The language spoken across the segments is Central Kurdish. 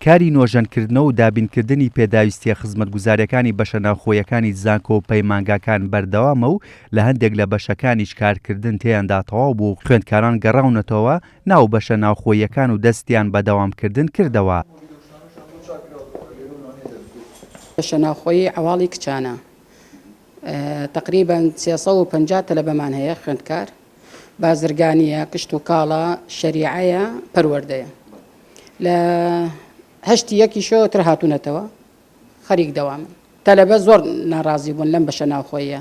کاری نۆژەنکردنەوە و دابینکردنی پێداویستییە خزمەتگوزارییەکانی بەشە ناوخۆییەکانی زانکۆ و پەیمانگاکان بەردەوامە و لە هەندێک لە بەشەکانیش کارکردن تێیاندا تەواو بوو و خوێندکاران گەڕاونەتەوە ناو بەشە ناوخۆییەکان و دەستیان بە دەوامکردن کردەوە. بەشە ناوخۆیی عەواڵی کچانە تەقریبەن 350 تەلەبەمان هەیە خوێندکار، بازرگانییە، کشتوکاڵە، شەریعەیە، پەروەردەیە. لە هەشتی یەکیشەوە تر هاتوونەتەوە خەریک دەوامن. تەلەبە زۆر ناڕازی بوون لەم بەشە ناوخۆییە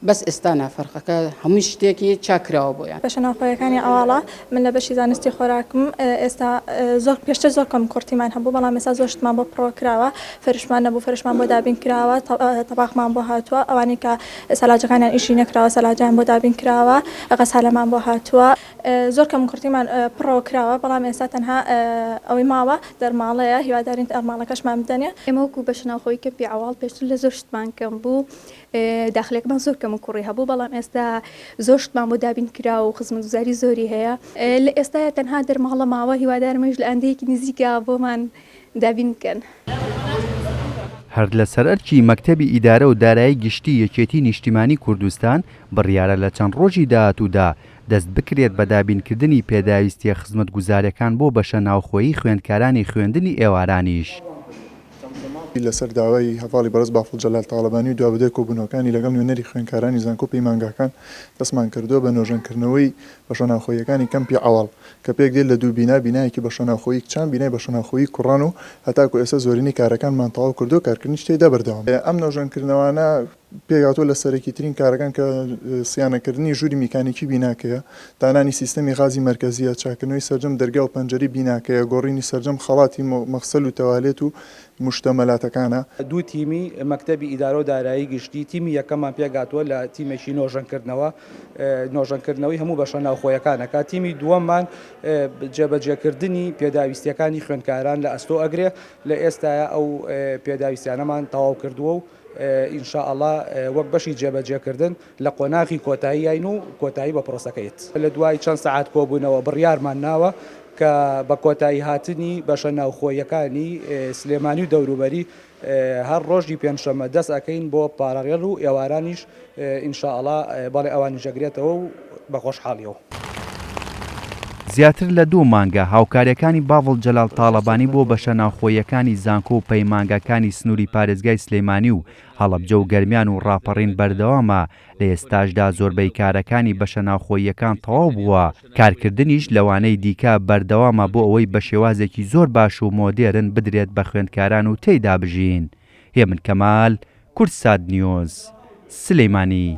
بەس ئێستا نا فەرقەکە هەمووی شتێکی چاک کراوە بۆیان. بەشە ناوخۆیەکانی عەواڵە من لە بەشی زانستی خۆراکم ئێستا زۆر پێشتر زۆر کەم کوڕتیمان هەبوو بەڵام ئێستا زۆر شتمان بۆ پڕۆ کراوە فەرشمان نەبوو فەرشمان بۆ دابین کراوە تەباخمان بۆ هاتووە ئەوانەی کە سەلاجەکانیان ئیشی نەکراوە سەلاجەیان بۆ دابین کراوە غەسالەمان بۆ هاتووە. زۆر کەموکوڕتیمان پڕەوە کراوە بەڵام ئێستا تەنها ئەوەی ماوە دەرماڵەیە هیوادارین دەرماڵەکەشمان بدەنێ. ئێمە وەکو بەشەناوخۆیی کەمپی عەواڵ پێشتر لە زۆر شتمان کەم بوو داخلەکەمان زۆر کەم و کوڕی هەبوو بەڵام ئێستا زۆر شتمان بۆ دابین کرا و خزمەتگوزاری زۆری هەیە لە ئێستایا تەنها دەرماڵە ماوە هیوادارم ئەویش لە ئاندەیەکی نزیکا بۆمان دابین بکەن. هەر لەسەر ئەرکی مەکتەبی ئیدارە و دارایی گشتی یەکێتی نیشتیمانی کوردستان بڕیارە لە چەند ڕۆژی داهاتوودا دەست بکرێت بە دابینکردنی پێداویستییە خزمەتگوزارییەکان بۆ بەشە ناوخۆیی خوێندکارانی خوێندنی ئێوارانیش. لەسەر داوای هەڤاڵی بەڕێز بافڵ جەلال تاڵەبانی و دوابەدوای کۆبوونەوەکانی لەگەڵ نوێنەری خوێندکارانی زانکۆ و پەیمانگاکان دەستمان کردووە بە نۆژەنکردنەوەی بەشە ناوخۆییەکانی کەمپی عەواڵ کە پێکدێت لە دوو بینا، بینایەکی بەشەناوخۆیی کچان، بینای بەشەناوخۆیی کوڕان و هەتاکو ئێستا زۆرینەی کارەکانمان تەواو کردووە کارکردنیش تێیدا بەردەوامە. ئەم نۆژەنکردنەوانە پێکهاتووە لە سەرەکیترین کارەکان کە سیانەکردنی ژووری میکانیکی بیناکەیە، دانانی سیستەمی غازی مەرکەزییە، چاککردنەوەی سەرجەم دەرگا و پەنجەرەی بیناکەیە، گۆڕینی سەرجەم خەڵاتی مەغسەل و تەوالێت و موشتەمەلاتەکانە. دوو تیمی مەکتەبی ئیدارە و دارایی گشتی، تیمی یەکەممان پێکهاتووە لە تیمێکی نۆژەنکردنەوە، نۆژەنکردنەوەی هەموو بەشە ناوخۆیەکان ئەکات، تیمی دووەممان جێبەجێکردنی پێداویستییەکانی خوێندکاران لە ئەستۆ ئەگرێ، لە ئێستایا ئەو پێداویستیانەمان تەواو کردووە و ان شاء اللە وەک بەشی جێبەجێکردن لە قۆناغی کۆتاییاین و کۆتایی بە پرۆسەکە یەت. لە دوای چەند سەعات کۆبوونەوە بڕیارمان ناوە کە بە کۆتایی هاتنی بەشە ناوخۆییەکانی سلێمانی و دەوروبەری هەر ڕۆژی پێنجشەممە دەست ئەکەین بۆ پاراڵێڵ و ئێوارانیش ان شاء اللە بەڵێ ئەوانیش ئەگرێتەوە و بە خۆشحاڵیەوە. زیاتر لە دوو مانگە هاوکارییەکانی باڤڵ جەلال تاڵەبانی بۆ بەشە ناوخۆییەکانی زانکۆ و پەیمانگاکانی سنووری پارێزگای سلێمانی و هەڵەبجە و گەرمیان و ڕاپەڕین بەردەوامە، لە ئێستاشدا زۆربەی کارەکانی بەشە ناوخۆییەکان تەواو بووە، کارکردنیش لەوانەی دیکە بەردەوامە بۆ ئەوەی بە شێوازێکی زۆر باش و مۆدێرن بدرێت بە خوێندکاران و تێیدا بژین. هێمن کەمال، کوردسات نیوز، سلیمانی.